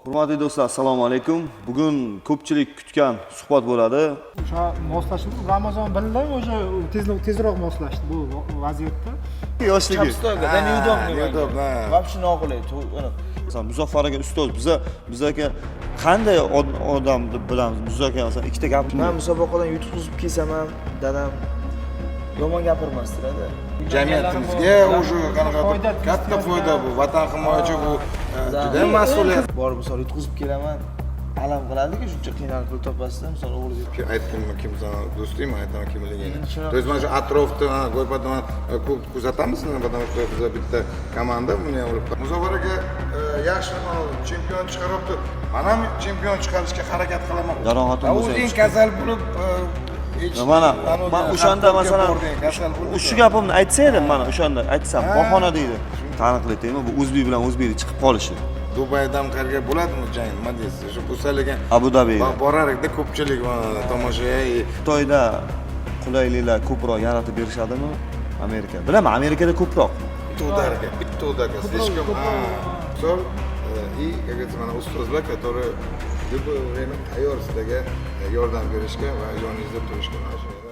Hurmatli do'stlar, assalomu alaykum. Bugun ko'pchilik kutgan suhbat bo'ladi. O'sha moslashdi Ramazon bilan, уже tezroq moslashdi bu vaziyatda. Yoshligi. Chap да, неудобно. Неудобно. Вообще noqulay. Uni Masalan, Muzaffar aka ustoz, biza aka qanday odam deb bilamiz. Muzaffar aka, masalan, ikkita gap. Man musobaqadan yutqizib kelsam ham, dadam yomon gapirmasdilar-da. Jamiyatimizga уже qanaqadir katta foyda bu. Vatan himoyachi bu juda mas'uliyat. Borib, misol, yutqizib kelaman, alam qiladiki, shuncha qiynalib pul topasizda, misol, o'g'li. Aytdim, kim do'stingmi, aytaman kimligini. Shunaqa. То есть mana shu atrofda go'ypada ko'p kuzatamiz, потому что biza bitta komanda buni ham. Muzaffar aka yaxshi chempion chiqaryapti, man ham chempion chiqarishga harakat qilaman. Jarohatim A bo'lsa ham o'zing chiqar. Kasal bo'lib hech Mana anavi man o'shanda Xarkovga masalan bording, kasal bo'lib. Shu gapimni aytsa edim, mana o'shanda aytsam, bahona deydi. Taniqli tema bu o'zbek bilan o'zbekni chiqib qolishi. Dubaydan qayerga bo'ladimi jang, nima deysiz, shu bo'lsa, lekin Abu Dabida. Borar edikda ko'pchilik tomosha. Xitoyda qulayliklar ko'proq yaratib berishadimi? Amerika. Bilaman, Amerikada ko'proq. Bitta удар ga, bitta удар ga слишком misol и, как говорится, mana ustozlar, которые в любое время tayyor sizlarga yordam berishga va yoningizda turishga, mana shu.